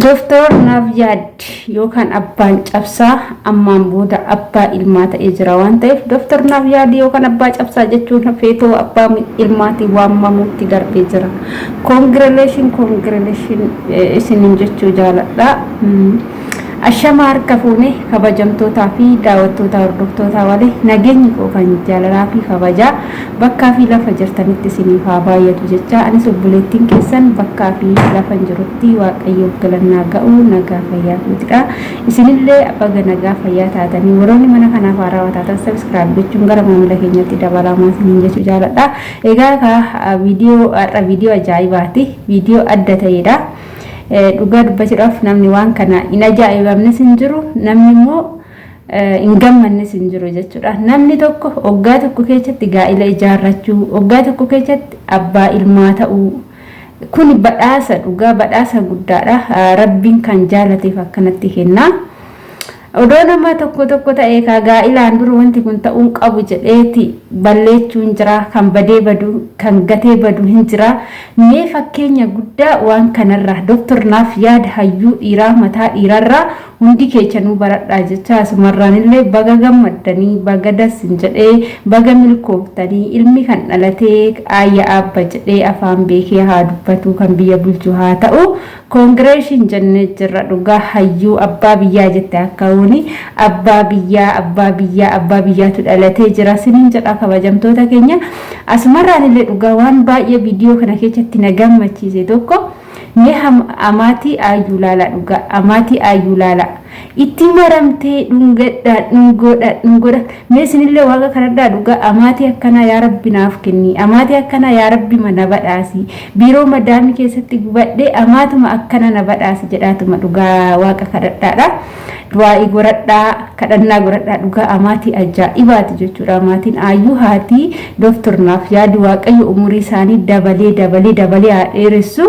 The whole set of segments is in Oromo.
Doktor Nafyaad yookaan abbaan cabsaa ammaan booda abbaa ilmaa ta'ee jira waan ta'eef Doktor Nafyaad yookaan abbaa cabsaa jechuun hafeetoo abbaa ilmaatiin waamamuutti darbee jira. Congratulation, congratulation isiniin jechuu jaaladha. Ashama harka fuune kabajamtootaa fi daawwattoota hordoftootaa waliin nageenyi koo kan jaalalaa fi kabajaa bakkaa fi lafa jirtanitti isiniif haa baay'atu jecha anis obboleettiin keessan bakkaa fi lafa jirutti Waaqayyoof galannaa ga'u nagaa fayyaa kootidha. Isinillee baga nagaa fayyaa taatanii warroonni mana kanaaf haarawaa taatan subscribe gochuun gara maamila keenyatti dabalamaa isiniin jechuu jaaladha. Egaa kaa viidiyoo har'a viidiyoo ajaa'ibaati. Viidiyoo adda ta'edha. Dhugaa dubbachuudhaaf namni waan kana hin ajaa'ibamnes hin jiru, namni immoo hin gammannes hin jiru jechuudha. Namni tokko waggaa tokko keessatti gaa'ila ijaarrachuu, waggaa tokko keessatti abbaa ilmaa ta'uu kun badhaasa dhugaa badhaasa guddaadha. Rabbiin kan jaalateef akkanatti kenna. Odoo nama tokko tokko ta'ee kaa gaa'ilaan dura wanti kun ta'uu hin qabu jedheeti balleechuun jira, kan badee badu, kan gatee badu hin jira. Mee fakkeenya guddaa waan kanarraa Doktor Naaf Yaad hayyuu dhiiraa mataa dhiirarraa hundi keechanuu baradhaa jecha asumarraanillee baga gammaddanii baga dassin jedhee baga milkooftanii ilmi kan dhalatee aayya aabba jedhee afaan beekee haa dubbatu kan biyya bulchu haa ta'u. Congration jennee jirra dhugaa hayyuu abbaa biyyaa jette akkaawuni abbaa biyyaa abbaa biyyaa abbaa biyyaatu dhalatee jira sinin jedha kabajamtoota keenya asumarraan illee dhugaa waan baay'ee viidiyoo kana keessatti na gammachiise tokko mee amaatii aayyuu laala dhugaa amaatii aayyuu laala itti maramtee dhungadhaa dhungoodha dhungoodha mee isinillee waaqa kadhadhaa dhugaa amaatii akkanaa yaa rabbi naaf kenni amaatii akkanaa yaa rabbi na badhaasi biiroo madaamii keessatti gubadhee amaatuma akkana na badhaasi jedhaatuma dhugaa waaqa kadhadhaadha du'aa'ii godhadhaa kadhannaa godhadhaa dhugaa amaatii ajaa'ibaati jechuudha amaatiin aayyuu haatii dooktor naaf yaadi waaqayyo umurii isaanii dabalee dabalee dabalee haa dheeressu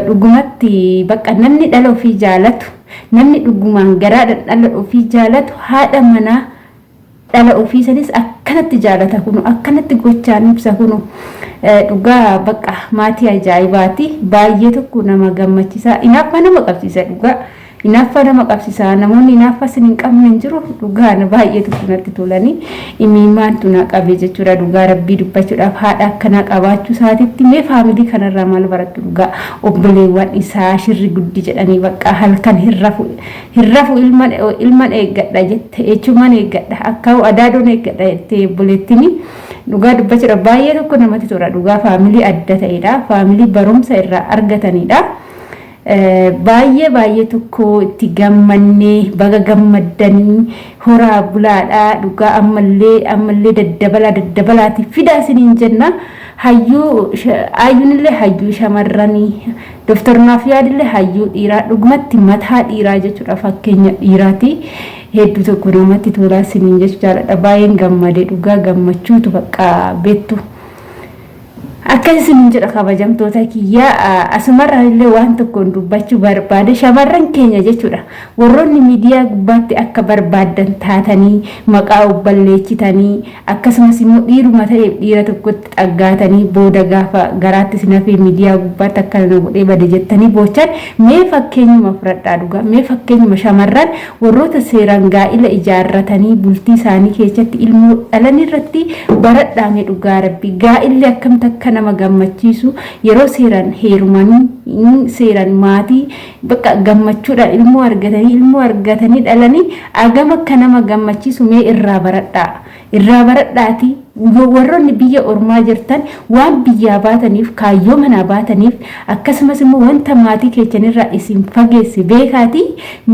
dhugumatti bakka namni dhala ofii jaalatu Namni dhugumaan garaadhaan dhala ofii jaalatu haadha manaa dhala ofii sanis akkanatti jaalata kunu akkanatti gochaan ibsa kunu dhugaa bakka maatii ajaa'ibaati baay'ee tokko nama gammachiisa inaaffaa nama qabsiisa dhugaa inaaffaa nama qabsiisa namoonni inaaffaa sin hin qabne hin jiru dhugaan baay'ee tokko natti tolanii imiimaantu na qabe jechuudha dhugaa rabbii dubbachuudhaaf haadha akkanaa qabaachuu isaatitti mee faamilii kanarraa maal barattu dhugaa obboleewwan isaa shirri guddi jedhanii bakka halkan hin rafu hin rafu ilman ilman eeggadha jette echuman eeggadha akka adaadoon eeggadha jettee obboleettini dhugaa dubbachuudha baay'ee tokko namatti tola dhugaa faamilii adda ta'edha faamilii barumsa irraa argatanidha. Baay'ee baay'ee tokko itti gammannee baga gammaddanii horaa bulaadha dhugaa ammallee ammallee daddabalaa daddabalaati fidaa isiniin jenna hayyuu ayyuunillee hayyuu shamarranii Dooktar Naafyaadillee hayyuu dhiiraa dhugumatti mataa dhiiraa jechuudha fakkeenya dhiiraati hedduu tokko namatti tolaa isiniin jechuu jaaladha baay'een gammade dhugaa gammachuutu bakka beektu. Akkas isinin jedha kabajamtoota kiyya asumarraan illee waan tokkoon dubbachuu barbaade shamarran keenya jechuudha. Warroonni miidiyaa gubbaatti akka barbaaddan taatanii maqaa of balleechitanii akkasumas immoo dhiiruma ta'eef dhiira tokkotti xaggaatanii booda gaafa garaatti isin hafee miidiyaa gubbaatti akkana na godhee bade jettanii boochan mee fakkeenyuma fudhadhaa dhugaa mee fakkeenyuma shamarran warroota seeraan gaa'ila ijaarratanii bultii isaanii keessatti ilmoo dhalan irratti baradhaa mee dhugaa rabbi gaa'illi akkamitti akka nama gammachiisu yeroo seeraan heerumanii seeraan maatii bakka gammachuudhaan ilmoo argatanii dhalanii agam akka nama gammachiisu mee irraa baradhaa irraa baradhaatii warroonni biyya ormaa jirtan waan biyyaa baataniif kaayyoo manaa baataniif akkasumas immoo wanta maatii keessanirraa isin fageesse beekaatii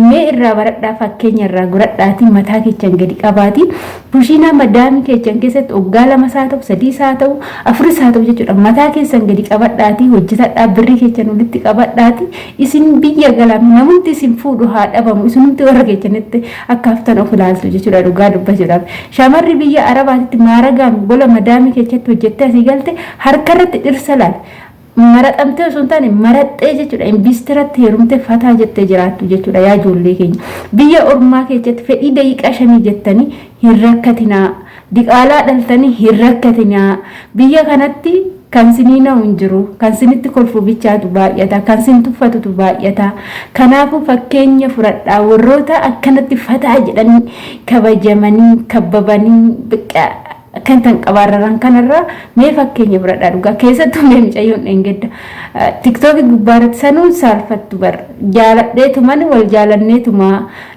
mee irraa baradhaa fakkeenya irraa godhadhaatii mataa keessan gadi qabaatii kushiinaa madaamii keessan keessatti waggaa 2 isaa ta'u 3 isaa ta'u 4 isaa ta'u jechuudha mataa keessan gadi qabadhaatii hojjetadhaa birrii keessan walitti qabadhaatii isin biyya galaa namumti isin fuudhu haa dhabamu isinumti warra keessanitti akka haftan of ilaaltu jechuudha dhugaa dubbachuudhaaf. Shamarri biyya Arabaatitti maaragaan gola madaamii keessatti hojjettee asii galte harkarratti dhirsa laal. Maraxamtee osoo hin taane maraxxee jechuudha imbiistiratti heerumtee fataa jettee jiraattu jechuudha yaa ijoollee keenya. Biyya ormaa keessatti fedhii daqiiqaa shanii jettanii hin rakkatinaa. Diqaalaa dhaltanii hin rakkatinaa. Biyya kanatti Kan sinii na'u hin jiru. Kan sinitti kolfu bichaatu baay'ata. Kan sin tuffatutu baay'ata. Kanaafuu fakkeenya fudhadhaa. Warroota akkanatti fataa jedhanii kabajamanii kabbabanii biqqa kan tan qabaarraran kanarraa mee fakkeenya fudhadhaa dhugaa. Keessattuu mee mucayyoon dheengadda tiktookii gubbaarratti sanuun saalfattu bar jaaladheetuman wal jaalanneetuma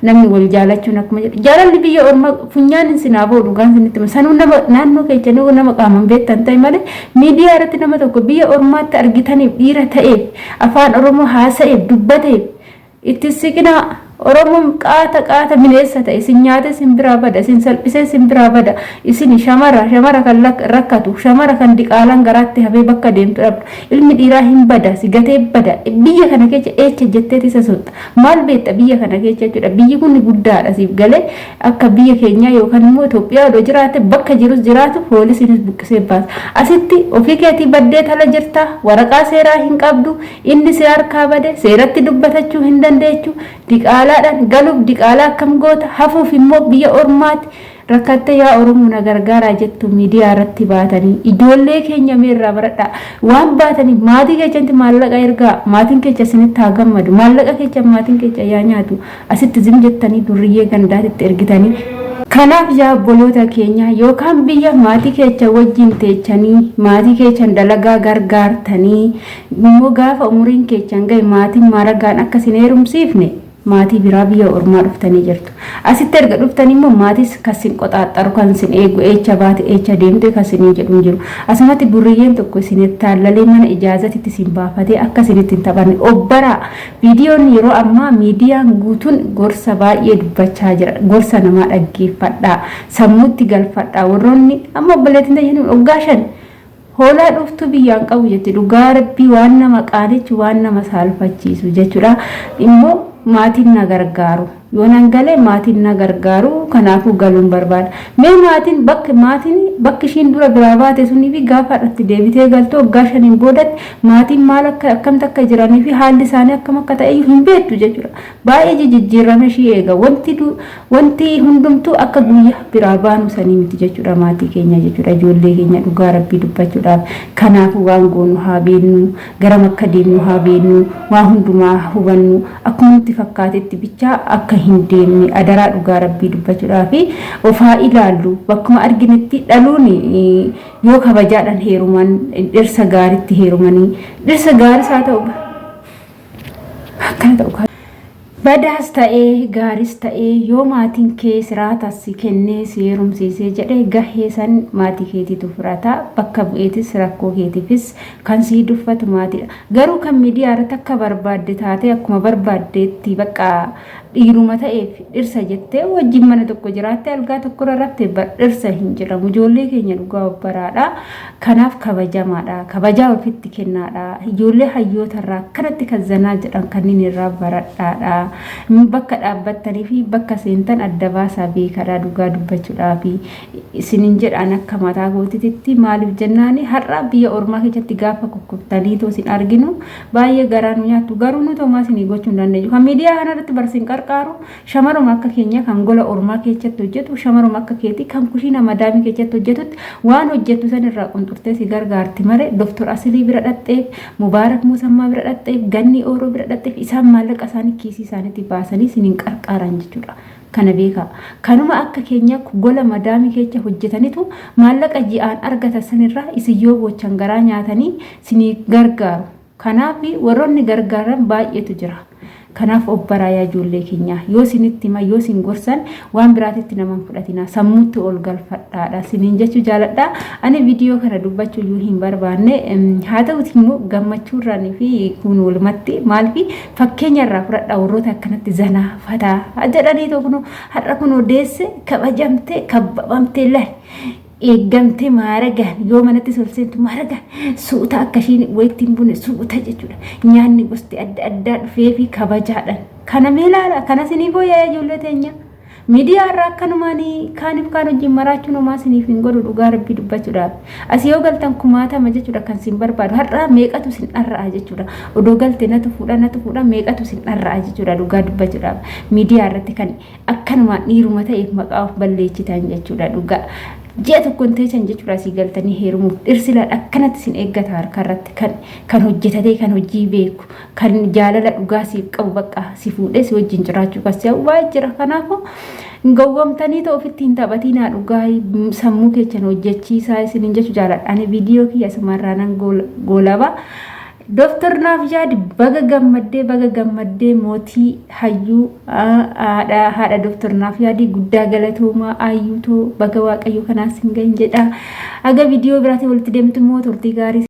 namni wal jaalachuun akkuma jedhu jaalalli biyya ormaa funyaan hin sinaa ba'u dhugaan sinitti hima. Sanuu nama naannoo keessanii nama qaaman beektan ta'e malee miidiyaa irratti nama tokko biyya ormaatti argitaniif dhiira ta'eef afaan oromoo haasa'eef dubbateef itti siqinaa. Oromoon qaata qaata bineensa ta'e isin nyaatee isin biraa bada, isin salphisee isin biraa bada. Isin shamara shamara kan rakkatu, shamara kan diqaalaan garaatti hafee bakka deemtu dhabdu. Ilmi dhiiraa hin bada, si gatee bada. Biyya kana keessa eecha jetteeti isa sotta. Maal beekta biyya kana keessa jechuudha. Biyyi kun guddaadha siif galee akka biyya keenyaa yookaan immoo Itoophiyaa odoo jiraate bakka jirus jiraatu poolisiinis buqqisee baasa. Asitti ofii keetii baddee tala jirta, waraqaa seeraa hin qabdu, inni si harkaa bade, seeratti dubbatachuu hin dandeechu, diqaalaadhaan galuuf diqaalaa akkam goota, hafuuf immoo biyya ormaatti rakkattee yaa Oromoo na gargaaraa jettu miidiyaa irratti baatanii ijoollee keenya mee irraa baradhaa. Waan baataniif maatii keessanitti maallaqa ergaa, maatiin keessa isinitti haa gammadu, maallaqa keessa maatiin keessa yaa nyaatu, asitti zim jettanii durriyyee gandaatitti ergitanii. Kanaaf yaa obboloota keenya yookaan biyya maatii keessa wajjin teechanii maatii keessan dalagaa gargaartanii immoo gaafa umuriin keessan gahe maatiin maaragaan akka isin heerumsiifne maatii biraa biyya ormaa dhuftanii jirtu. Asitti erga dhuftanii immoo maatis kan sin qoxaaxxaru kan sin eegu eecha baate eecha deemte kan siniin jedhu hin jiru. Asumatti durriyyeen tokko isin taallalee mana ijaazatitti isin baafatee akka isinitti hin taphanne obbaraa. Viidiyoon yeroo ammaa miidiyaan guutuun gorsa baay'ee dubbachaa jira. Gorsa namaa dhaggeeffadhaa. Sammuutti galfadhaa. Warroonni amma obboleettiin tajaajilun waggaa 5 hoolaa dhuftuu biyyaan qabu jetti. Dhugaa rabbii waan nama qaanichu waan nama saalfachiisu jechuudha. Immoo maatiin na gargaaru. Yoo nan galee maatiin na gargaaru, kanaafuu galuun barbaada. Mee maatiin bakki maatiin bakki ishiin dura biraa baate sunii fi gaafa irratti deebitee galtu waggaa 5n boodatti maatiin maal akka akkamti akka jiranii fi haalli isaanii akkam akka ta'e iyyuu hin beektu jechuudha. Baay'ee jijjiirama ishii eega. Wanti hundumtuu akka guyyaa biraa baanu sanii miti jechuudha maatii keenya jechuudha ijoollee keenya dhugaa rabbii dubbachuudhaaf. Kanaafuu waan goonu haa beeknu, garam akka deemnu haa beeknu, waan hundumaa haa hubannu, akkuma nutti fakkaatetti bichaa akka hin deemne adaraa dhugaa rabbii dubbachuudhaaf of haa ilaallu. Bakkuma arginetti dhaluun yoo kabajaadhaan heeruman dhirsa gaariitti heerumanii dhirsa gaaris haa ta'u akkana ta'u badaas ta'ee gaaris ta'ee yoo maatiin kee siraata si kennee si heerumsiisee jedhe gahee san maatii keetiitu fudhata. Bakka bu'eetis rakkoo keetiifis kan sii duffatu maatiidha. Garuu kan miidiyaa irratti akka barbaadde taatee akkuma barbaaddeetti bakka dhiiruma ta'eef dhirsa jettee wajjin mana tokko jiraatte algaa tokkorra rafte dhirsa hin jedhamu. Ijoollee keenya dhugaa obbaraadha. Kanaaf kabajamaadha. Kabajaa ofitti kennaadha. Ijoollee hayyootarraa akkanatti kan zanaa jedhan kanneen irraa baradhaadha. Bakka dhaabbattanii fi bakka seentan adda baasaa beekadha dhugaa dubbachuudhaaf. Isinin jedhaan akka mataa kootitti maaliif jennaani har'a biyya ormaa keessatti gaafa kukkuftanii too isin arginu baay'ee garaa nu nyaattu, garuu nuti homaa isinii gochuu hin dandeenyu. Kan miidiyaa kanarratti barsiin qarqaaru shamaruma akka keenya kan gola ormaa keessatti hojjetu, shamaruma akka keetii kan kushiina madaamii keessatti hojjetutti waan hojjettu san irraa qunxurtee si gargaarti malee Doktor Asilii bira dhaqxeef, Mubaarak Musammaa bira dhaqxeef, Gannii Ooroo bira dhaqxeef isaan maallaqa isaanii kiisii isaaniitti baasanii isiniin qarqaaran jechuudha. Kana beekaa. Kanuma akka keenyaa gola madaamii keessa hojjetanitu maallaqa ji'aan argatan sanirraa isin yoo boochan garaa nyaatanii isinii gargaaru. Kanaaf warroonni gargaaran baay'eetu jira. Kanaaf of baraa yaa ijoollee keenyaa. Yoo isinitti himan yoo isin gorsan waan biraatitti nama hin fudhatinaa. Sammuutti ol galfadhaadha. Isiniin jechuu jaaladha. Ani viidiyoo kana dubbachuu iyyuu hin barbaanne. Haa ta'uti immoo gammachuurraan fi kun walumatti maaliif fakkeenya irraa fudhadha warroota akkanatti zanaa fataa jedhanii tokko har'a kunoo deesse kabajamtee kabbabamtee lahi eeggamtee maaragaan yoo manatti ol seentu maaragaan suuta akka ishiin wayitti hin bune suuta jechuudha. Nyaanni gosti adda addaa dhufee fi kabajaadhaan. Kana mee ilaala kana isinii fooyya'ee ijoollee teenya. Miidiyaa irraa akkanumaan kaaniif kaan wajjin maraachuun homaa isiniif hin godhu dhugaa rabbii dubbachuudhaaf. Asii yoo galtan kumaatama jechuudha kan isin barbaadu. Har'aa meeqatu isin dharra'a jechuudha. Odoo galte natu fuudha natu fuudha meeqatu isin dharra'a jechuudha dhugaa dubbachuudhaaf. Miidiyaa irratti kan akkanumaan dhiiruma ta'eef maqaa of balleechitan jechuudha dhugaa. Ji'a tokko hin teessan jechuudha asii galtanii heerumuuf. Dhirsi laal akkanatti isin eeggata harka irratti kan kan hojjetatee kan hojii beeku kan jaalala dhugaa siif qabu bakka si fuudhee si wajjin jiraachuu kan si hawwu baay'ee jira. Kanaafuu gowwomtanii ta'u ofitti hin taphatinaa dhugaa sammuu keessan hojjechiisaa isinin jechu jaaladha. Ani viidiyoo kiyya asumarraa nan goolaba. Doftor naaf yaadi baga gammaddee baga gammaddee mootii hayyuu haadha haadha Doftor naaf yaadi guddaa galatoomaa ayyuutoo baga waaqayyo kanaan sin gahin jedha. Aga viidiyoo biraatiin walitti deemtu immoo turtii gaarii.